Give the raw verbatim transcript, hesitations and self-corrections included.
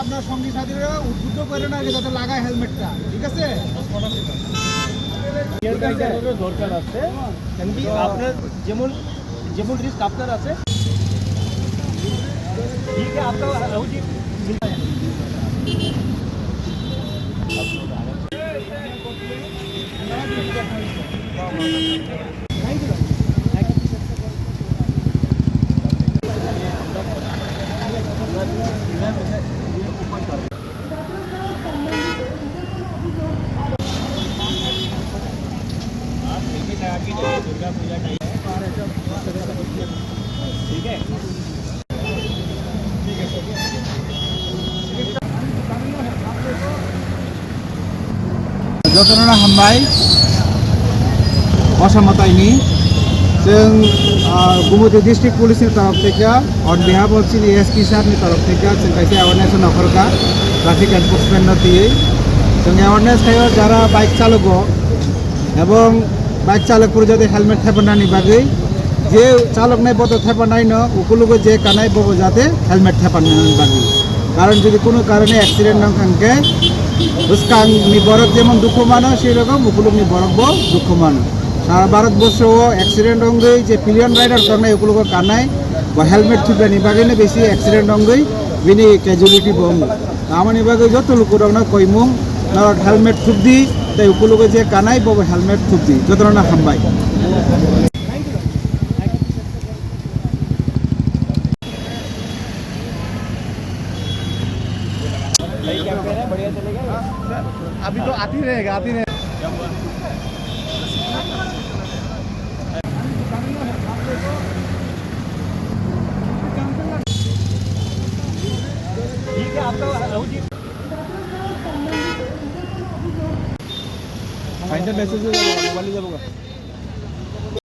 আপনার সঙ্গী সাথীরা উদ্বুদ্ধ করে না যাতে লাগায় হেলমেটটা, ঠিক আছে? এর কাছে দরকার আছে। কেন কি আপনার যেমন, যেমন রিস্ক আপনার আছে, ঠিক আছে, আপনার রাহুল জি। Jotono hambai, o samataini, chwng, ah, Gumoti District Police ni torof theke, on behalf of chini S P sir ni torof theke, chwng kaisa awareness no khorka, traffic enforcement no tiywi. Chwng awareness khaio jara bike chalogo, ebong bike chalok puru jate helmet thepanani bagwi, je chaloknai boto thepanai no, ukulugo je kanai bobo jate helmet thepanani bagwi. Karon jodi kuno karone accident wngkha hwnkhe, bwskang ni borok jemon dukhu mano, sei rokom ukuluk ni borok bo dukhu mano. Sara Bharat borsho o accident wngwi je pillion rider tongnai ukulugo kanai, bo helmet thupnani bagwi no bisi accident wngwi bini casualty bo wngo. Amoni bagwi joto lukurokno koimung, norok helmet thupdi, tei ukulugo je kanai bobo helmet thupdi. Jotono hambai. अभी तो आती रहेगा, आती रहेगा। ठीक है, आपका राहुल ji. Final message, mobile যাব।